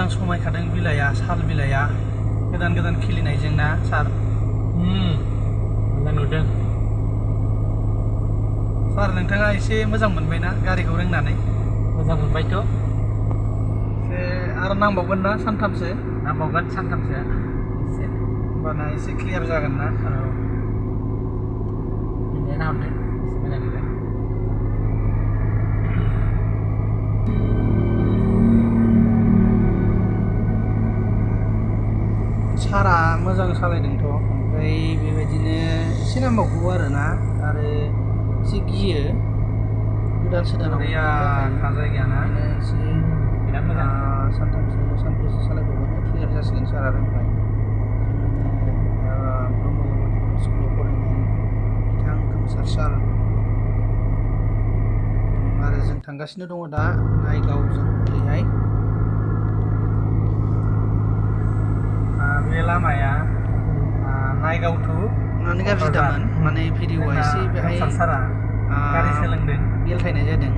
मोजां समायखादों बिलाइया साल बिलाइया गोदान गोदान खिलिनायजों ना सार मोजां नुदों सार नोंथाङा एसे मोजां मोनबायना गारिखौ रोंनानै मोजां मोनबायथ' एसे आरो नांबावगोन ना सानथामसो एसे होमबाना एसे क्लियार जागोन ना नेना हरदो एसे मोजां नुदों सारा मोजां सालायदोंथ' ओमफ्राय बेबायदिनो एसे नांबावगौ आरोना आरो एसे गियो गोदान सोदानाव जायगायाना एसे बिराद मोजां सानथामसो सानब्रैसो सालायबावबानो क्लियार जासिगोन सारा रोंबाय ब्रह्म स्कुलाव फरायनाय बिथां खोमसार सार आरो जों थांगासिनो दङ दा नायगावजों ओरैहाय बे लामाया नायगाव टु माने गाज्रि दामोन माने भिडिअआ एसे बेहाय गारि सोलोंदों बेलथायनाय जादों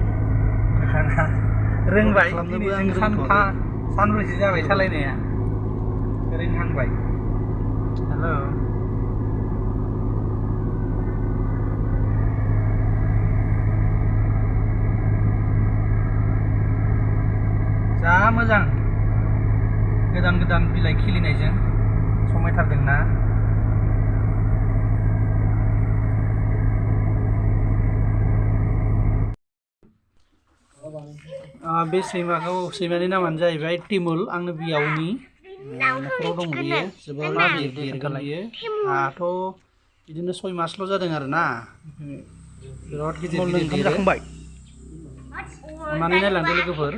रोंबाय सानब्रैसो जाबाय सालायनाया रोंहांबाय हेलौ जा मोजां गोदान गोदान बिलाइ खिलिनायजों समायथारदोंना बे सैमानि नामानो जाहैबाय तिमुल आंनो बियावनि न'खराव दङ बियो जोबोर देरगोन बियो दाथ' बिदिनो 6 मासल' जादों आरोना बिराद गिदिर गिदिर जाखांबाय अननानै नायलांदो लोगोफोर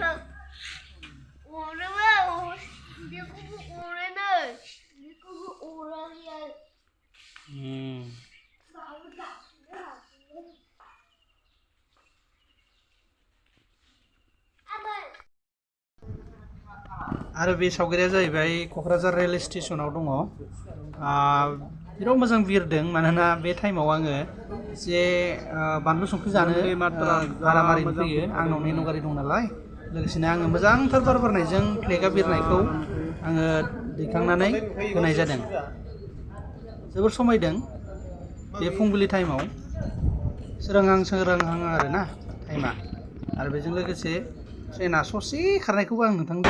आरो बे सावगारिया जाहैबाय क'क्राझार रेल स्टेशनाव दङ बिराद मोजां बिरदों मानोना बे टाइमाव आङो एसे बानलु संख्रि जानो भारामारिनो फैयो आंनाव नेन' गारि दं नालाय लोगोसेनो आङो मोजांथार बार बारनायजों फ्लेगा बिरनायखौ आङो दैखांनानै होनाय जादों जोबोर समायदों बे फुंबिलि टाइमाव सोरांहां आरोना टाइमा आरो बेजों लोगोसे ट्रेना ससे खारनायखौबो आं नोंथांनो